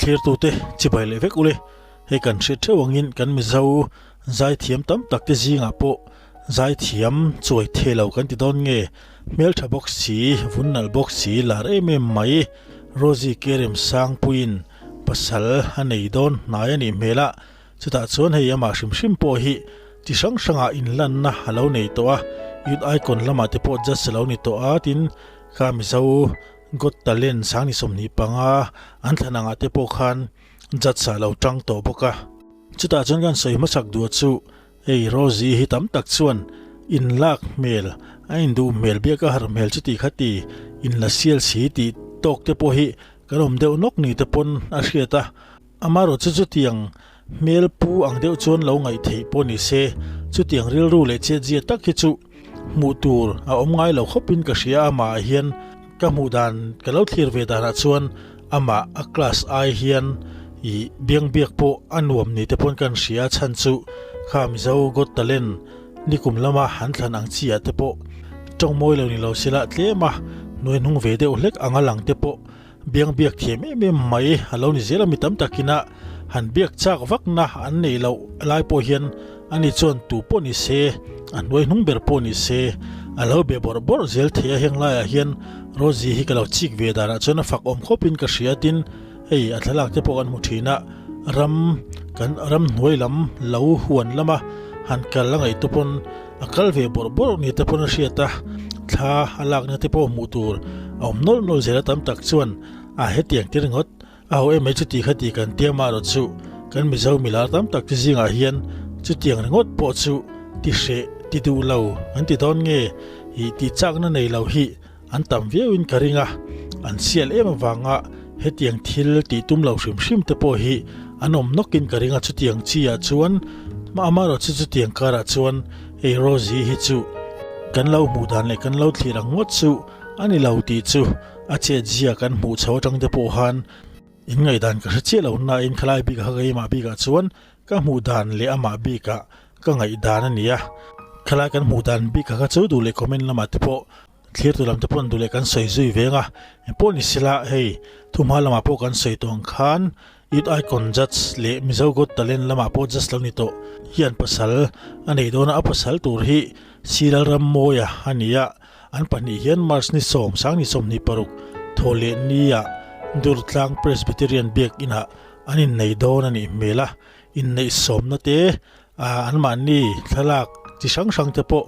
Thlirtute chibai leh vek ule, hei kan hriat theuh angin kan Mizo zaithiam tam tak te zingah pawh zaithiam chuai thei lo kan ti dawn nge, hmeltha bawk si, vun nalh bawk si lar em em mai Rosie Kerem Sangpuiin pasal a nei dawn hnai a nih hmel a, chutah chuan hei amah hrim hrim pawh hi chi hrang hrangah inlanna a lo nei tawh a, Youth Icon lamah te pawh judge a lo ni tawh a, tin kha Mizo Got Talent sang ni 25 an thlan angah te pawh khan judge ah lo tang tawh bawk a. Chutah chuan kan sawi hmasak duh chu hei Rosie hi tam tak chuan inlak hmel, a induh hmel biak a har hmel chuti kha ti inla sial si tih tawk te pawh hi kan awm deuh nawk ni te pawn a hriat a. Amaherawh chu chutiang hmel pu ang deuh chuan lo ngaih theih pawh ni se, chutiang rilru leh chetzia tak hi chu hmuh tur a awm ngai lo khawpin ka hria a, amah ah hian ka hmuh dan ka lo thlir ve danah chuan amah a class ai hian ih biang biak pawh a nuam ni te pawn kan hria a, chhan chu kha Mizo Got Talent nikum lama han thlan ang chi ah te pawh tawng mawi lo ni lo sela tlem a hnuai hnung ve deuh hlek anga lang te pawh Biang biak thiam em em mai a lo ni zel a, mi tam takin a han biak chak vakna an neih loh lai pawh hian ani chuan tu pawh ni se, a hnuai hnung ber pawh ni se, a lo be bawrh bawrh zel thei a. Heng laiah hian Rosie hi ka lo chik ve danah chuan a fak awm khawpin ka hria tin hei a thlalak te pawh kan hmu thin a, ram kan ram hnuai lam lo huan lama han kal a ngaih te pawn A kal ve bawrh bawrh ni te pawn a hriat a, thla a lakna te pawh hmuh tur a awm nawlh nawlh zel a tam tak chuan a hetiang ti ringawt a ho em mai chuti kha ti kan tia mah erawh chu kan Mizo milar tam tak te zingah hian chutiang ringawt pawh chu ti hreh ti duh lo an ti dawn nge ih tih chakna nei lo hi an tam viau in ka ring a, an sial em avanga hetiang thil tih tum lo hrim hrim te pawh hi an awm nawk in ka ring a, chutiang chi ah chuan amaherawh chu chutiang karah chuan hei Rosie hi chu kan lo hmuh dan leh kan lo thlir ang ngawt chu a ni lo tih chu a chet zia kan hmuh chho atang te pawh khan in ngaihdan ka hre chiah lo nain khalai bik ah kha keimah bik ah chuan ka hmuh dan leh amah bik ah ka ngaihdan a ni a, khalai kan hmuh dan bik ah kha chu duh leh comment lamah te pawh Thlir tu lam te pawn duh leh kan sawi zui veng a, engpawh ni sela hei thuhma lamah pawh kan sawi tawh ang khan Youth Icon Judge leh Mizo Got Talent lamah pawh judge lo ni tawh hian pasal a neih dawn a, a pasal tur hi Siral Rammawia a ni a, an pahnih hian March ni sawm sang ni 26 thaw leh nia Durtlang Presbyterian Biak Inah an innei dawn a nih hmel a, inneih sawmna te anmahni thlalak chi hrang hrang te pawh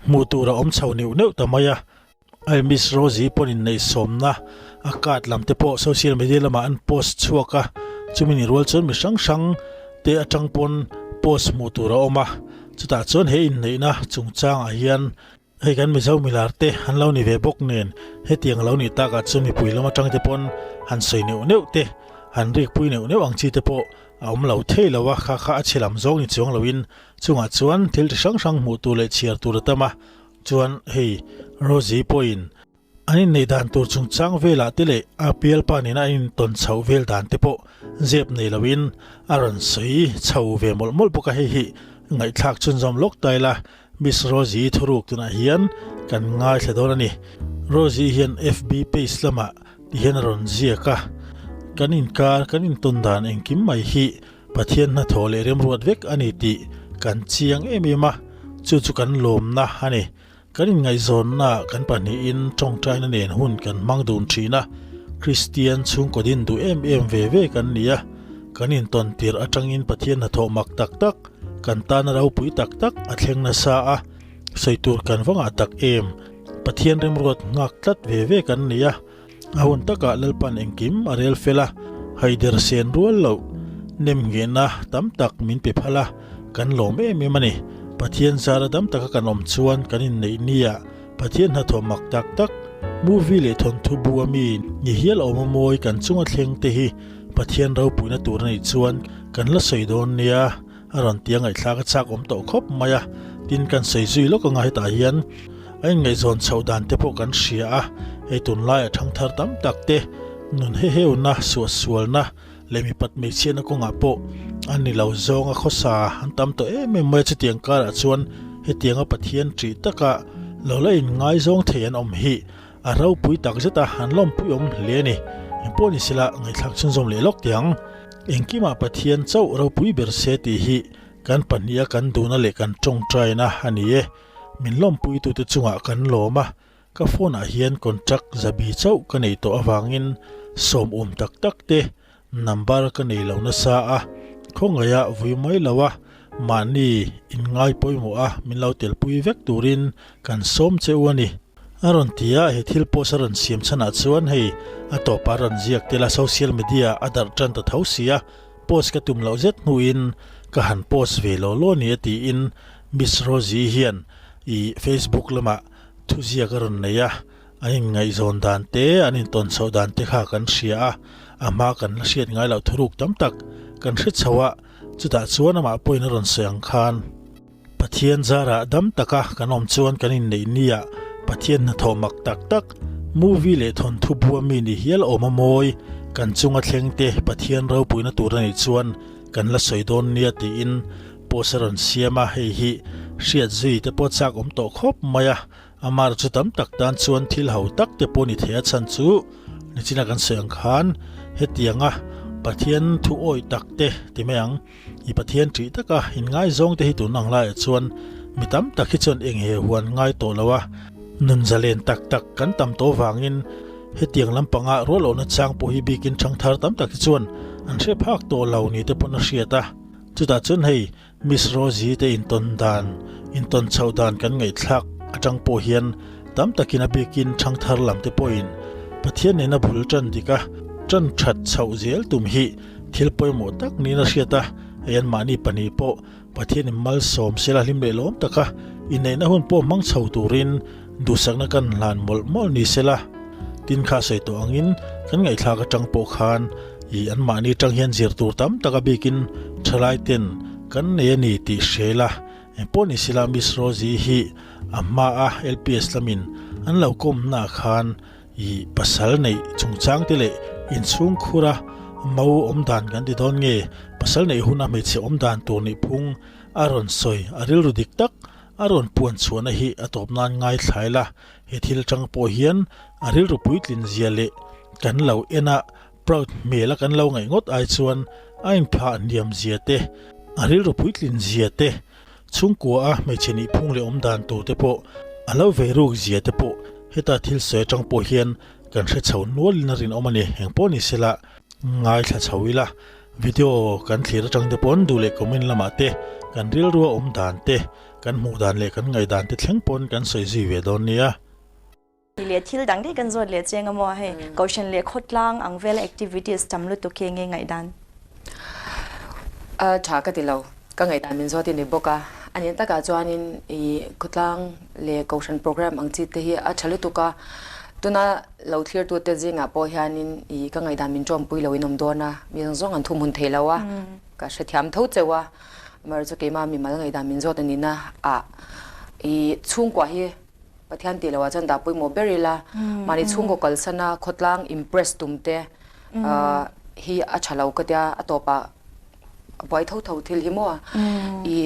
Hmuh tur a awm chho neuh neuh ta mai a, hei Miss Rosie pawn inneihsawmna a card lam te pawh social media lamah an post chhuak a, chumi ni rual chuan mi hrang hrang te atang pawn post hmuh tur a awm a, chutah chuan he inneihna chungchangah hian hei kan Mizo milar te an lo ni ve bawk nen hetiang a lo nih takah chuan mipui lam atang te pawn han sawi neuh neuh te han rikpui neuh neuh ang chi te pawh a awm lo thei lo a, kha kha a chhe lam zawng ni chuang loin Chungah chuan thil chi hrang hrang hmuh tur leh chhiar tur a tam a, chuan hei Rosie pawhin an inneih dan tur chungchang velah te leh a bialpa nena an intawn chhoh vel dan te pawh zep nei loin a rawn sawi chho ve mawlh mawlh bawk a, hei hi ngaihthlak chhunzawm lawk ta ila Miss Rosie thuruk tunah hian kan ngaithla dawn a ni. Rosie hian FB page lamah ti hian a rawn ziak a, Kan inkar, kan intawn dan engkim mai hi Pathian hnathawh leh remruat vek a ni tih kan chiang em em a, chu chu kan lawmna a ni. Kan inngaihzawnnaah kan pahnihin tawngtaina nen hun kan hmang dun thin a, Kristian chhungkaw din duh em em ve ve kan ni a, kan intawn tirh atangin Pathian hnathawh mak tak tak, kan tana ropui tak tak a thleng nasa a, sawi tur kan va ngah tak em. Pathian remruat nghak tlat ve ve kan ni a. A hun takah Lalpan engkim a rel fel a, haider sen rual loh nem nghehna tam tak min pe phal a, kan lawm em em a ni. Pathian zara dam taka kan awm chuan kan inneih nia Pathian hnathawh mak tak tak, movie leh thawnthu bu a mi ni hial awm a mawi kan chunga thleng te hi Pathian ropuina tur a nih chuan kan la sawi dawn nia a rawn ti a ngaihthlak a chak awm tawh khawp mai a, tin kan sawi zui lawk anga hetah hian a inngaihzawn chhoh dan te pawh kan hria a, hei tunlai a thangthar tam tak te nun heheuna, suahsualna leh mipat hmeichhiatna kawngah pawh a ni lo zawng a khawsa an tam tawh em em mai a, chutiang karah chuan hetianga Pathian ṭih taka lo la inngaizawng thei an awm hi a ropui tak zet a, an lawmpui awm hle a ni. Engpawh ni sela ngaihthlak chhunzawm leh lawk teh ang. Engkimah Pathian chauh ropui ber se tih hi kan pahniha kan duhna leh kan tawngtaina a ni e. Min lawmpuitute chungah kan lawm a, ka phone ah hian contact zabi chauh ka nei tawh avangin sawm awm tak tak te Number ka nei lo nasa a, khawngaih a vui mai lo a, mahni in ngai pawimawh a min lo telpui vek turin kan sawm che u a ni. A rawn ti a, he thil post a rawn siam chhanah chuan hei a tawpah a rawn ziak tel a, social media a darh tan ta tho si a, post ka tum loh zet hnuin ka han post ve law law ni a tiin Miss Rosie hian i Facebook lamah thuziak a rawn nei a. An inngaihzawn dan te, an intawn chhoh dan te kha kan hria a, a hma kan la hriat ngai loh thuruk tam tak kan hre chho a, chutah chuan amah pawhin a rawn sawi ang khan, Pathian zarah dam taka kan awm chuan kan inneih nia Pathian hnathawh mak tak tak, movie leh thawnthu bua mi ni hial awm a mawi, kan chunga thleng te Pathian ropuina tur a nih chuan kan la sawi dawn nia tiin post a rawn siam a, hei hi hriat zui te pawh chak awm tawh khawp mai a. Amar chu tam tak tan chuan thil ho tak te pawh ni thei a chhan chu nichina kan sawi ang khan hetianga Pathian thu awih tak te ti mai ang i Pathian ṭih taka inngaizawng te hi tun ang laiah chuan mi tam tak hi chuan eng he huan ngai tawh lo a, nun zalen tak tak kan tam tawh vangin hetiang lampanga rualawhna chang pawh hi bikin ṭhangthar tam tak hi chuan an hre phak tawh lo ni te pawn a hriat a, chutah chuan hei Miss Rosie te intawn dan, intawn chhoh dan kan ngaihthlak atang pawh hian tam takin a bikin thangthar lam te pawhin Pathian nena bul tan dik a, tan that chhoh zel tum hi thil pawimawh tak niin a hriat a, hei an mahni pahnih pawh Pathianin malsawm sela hlim leh lawm taka inneihna hun pawh hmang chho turin duhsakna kan hlan mawlh mawlh ni sela. Tin kha sawi tawh angin kan ngaihthlak atang pawh khan ih anmahni atang hian zir tur tam tak a bikin thalai ten kan nei a ni tih hre ila engpawh ni sela Miss Rosie hi a hma a LPS lamin an lo kawmna ah khan ih pasal neih chungchang te leh inchhung khura mo awm dan kan ti dawn nge pasal neih huna hmeichhe awm dan tur nih phung a rawn sawi a rilru dik tak a rawn puan chhuahna hi a tawp nan ngaithlai la. He thil tang pawh hian a rilru puitlin zia leh kan lo en a proud hmel a kan lo ngaih ngawt ai chuan a inphah hniam zia te, a rilru puitlin zia te, chhungkua a hmeichhe nih phung leh awm dan tur te pawh a lo vei ruk zia te pawh heta thil sawi atang pawh hian kan hre chho nual in a rinawm a ni. Engpawh ni sela ngaithla chho ila video kan thlir atang te pawn duh leh comment lamah te kan rilrua awm dan te Kan hmuh dan leh kan ngaihdan te thleng pawn kan sawi zui ve dawn nia. Tih leh thil dang daih kan zawt leh cheng a maw hei Kohhran leh khawtlang ang vela activities tam lutuk hi enge ngaihdan? A tha ka ti lo, ka ngaihdan min zawt i ni bawk a, a nih takah chuanin i khawtlang leh Kohhran program ang chi te hi a tha lutuk a, tuna lo thlirtute zingah pawh hianin i ka ngaihdan min tawmpui lo in awm dawn a, mi zawng zawng an thumhun thei lo a, ka hrethiam tho cheu a. Amaherawhchu chu keimah mimal ngaihdan min zawt a nihna ah i chhungkua hi Pathian tih loh ah chuan dah pawimawh ber ila mahni chhungkaw kalsan a khawtlang impress tum te hi a tha lo ka tia a tawpah a buai tho tho thil hi maw i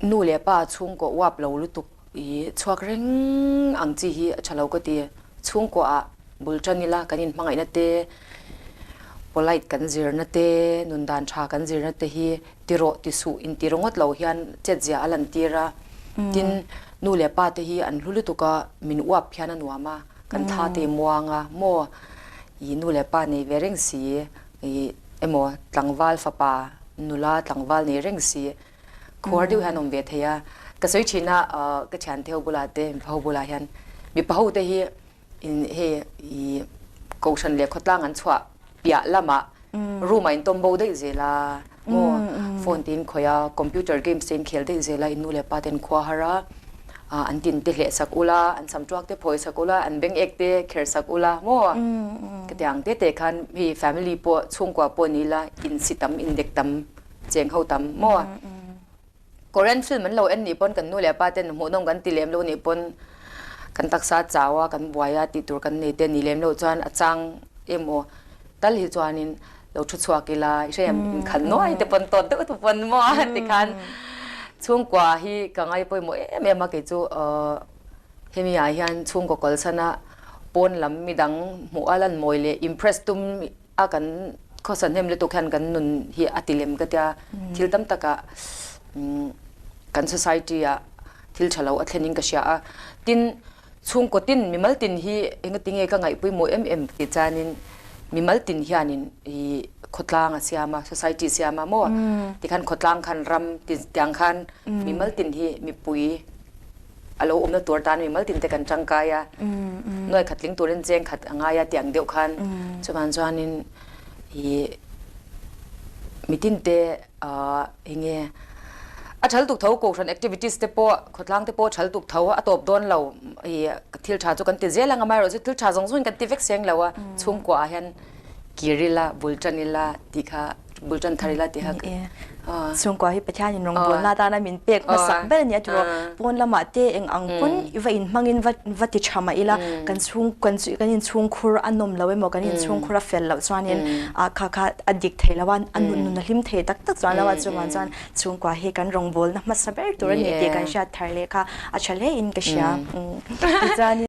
nu leh pa chhungkaw uap lo lutuk i chhuak reng ang chi hi a tha lo ka ti chhungkua ah Bul tan ila kan inhmangaihna te, polite kan zirna te, nun dan tha kan zirna te hi ti rawh ti suh inti ringawt lo hian chetzia a lantir a. Tin, nu leh pa te hi an hlu lutuk a, min uap hian a nuam a, kan thla te muang a, maw i nu leh pa nei ve reng si, i emaw tlangval fapa nula tlangval nei reng si, khuar deuh hian awm ve thei a. Ka sawi thin a, ka thiante ho bulah te, mipa ho bulah hian mipa ho te hi In hei i kohhran leh khawtlang an chhuah piah lamah room ah in tawm bo daih zel a maw phone te in khawih a computer games te in khel daih zel a in nu leh pa ten khua har a an tin te hleh sak ula an sam tuak te phawi sak ula an beng ek te kher sak ula maw ka ti ang te te khan hei family pawh chhungkua pawh ni ila in si tam in dek tam cheng ho tam maw. Korean film an lo en nih pawn kan nu leh pa ten hmuhnawm kan ti lem lo nih pawn kan taksa chau a, kan buai a tih tur kan nei te ni lem loh chuan a chang emaw tal hi chuanin lo thu chhuak ila i hre em inkhan nuai te pawn tawt deuh te pawn maw tikhan chhungkua hi ka ngai pawimawh em em a kei chu hemi ah hian chhungkaw kalsan a. Pawn lam midang hmuh a lan mawi leh impress tum a kan khawsa hnem lutuk hian kan nun hi a ti lem ka tia. Thil tam takah kan society ah thil tha lo a thlen in ka hria a. Tin, chhungkaw tin mimal tin hi engatinge ka ngaihpawimawh em em tih chuanin mimal tin hianin ih khawtlang a siam a, society a siam a maw? Tikhan khawtlang khan ram tiang khan mimal tin hi mipui a lo awmna tur tan mimal tin te kan tangkai a, nuai khat tling turin cheng khat a ngai a tih ang deuh khan chuvan chuanin ih mitin te ahh eng nge a thal tuk tho kohhran activities te pawh khawtlang te pawh a thal tuk tho a tawp dawn lo ih thil tha chu kan ti zel ang amaherawhchu chu thil tha zawng zawngin kan ti vek seng lo a chhungkua ah hian kir ila bul tan ila tih kha bul tan thar ila tih kha Chhungkua hi Pathianin rawngbawlna atana min pek hmasak ber a nia tiraw pawn lamah te eng ang pawn i va inhmangin va va ti tha mah ila kan chhung kan kan inchhungkhur a nawm lo emaw kan inchhungkhur a fel loh chuanin ah kha kha a dik thei lo a a nun nun a hlim thei tak tak chuan lo a chuvang chuan chhungkua hi kan rawngbawlna hmasa ber tur a ni tih kan hriat thar leh kha a tha hle in ka hria tichuanin.